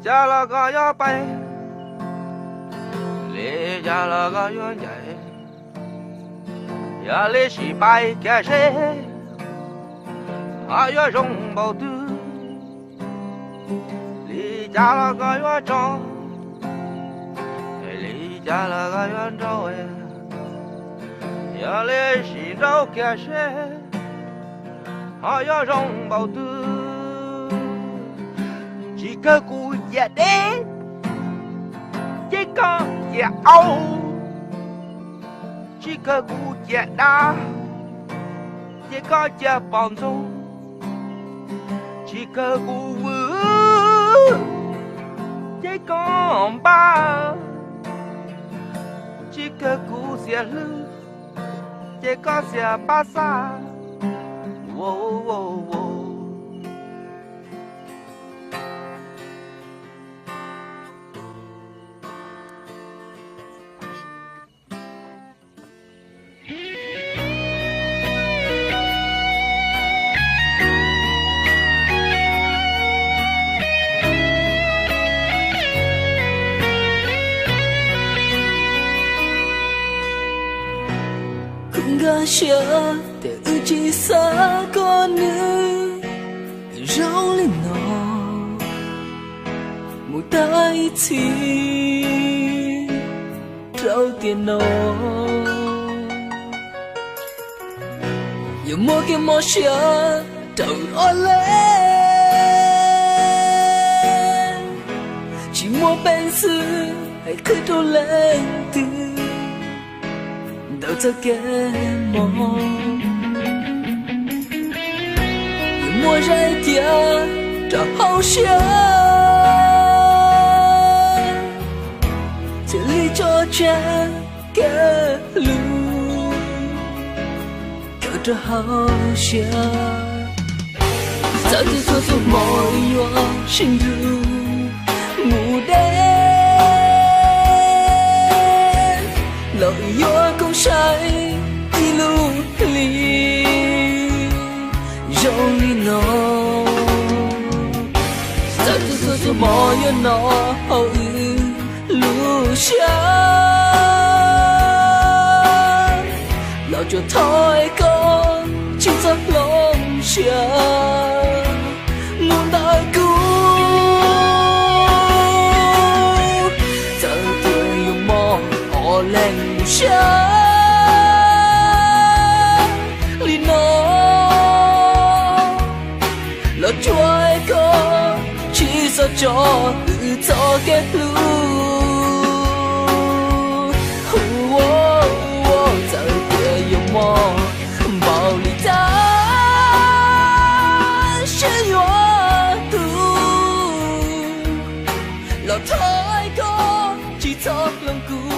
cas los koj yuav pais, li cas los koj yuav ncaim, yog li sim pais kiag seb ho yuav zoo npaum twg. Li cas los koj yuav tso, li cas los koj yuav nraub, yog li sim nraub kiag seb ho yuav zoo npaum twg. Tsis kawg kuv cia deb, ces koj cia au. Tsis kawg kuv cia dab, ces koj cia pom ntxoog. Tsis kawg kuv vwm, ces koj npaj. Tsis kawg kuv xiam hlwb, ces koj xiam pab xaj. Kuv nkag siab tias wb tsis xav kom nws zoo li no, mus tag ib txhis rau tiam no. Yuav muaj kev mob siab rau ob leeg, tsis muaj peev xwm hais qhia rau leej twg ntawm txoj kev mob. Yuav muaj zaj cia rau hauv siab, thiaj li tso tseg kev hlub rau hauv siab. Txawm tias txhua txhua hmo yuav sib nrug mus deb, los yuav koom saib ib lub hli zoo li no. Txawm tias txhua txhua hmo yuav hnov hauv wb lub siab, los tsuas thov koj tsis txhob hloov siab mus ntawm kuv. Txawm tias yuav mob ob leeg siab li no, los tsuas koj tsis txhob tso wb txoj kev hlub. Txawm tias yuav mob npaum li cas, siab yuav tu, los thov koj tsis txhob hloov kuv.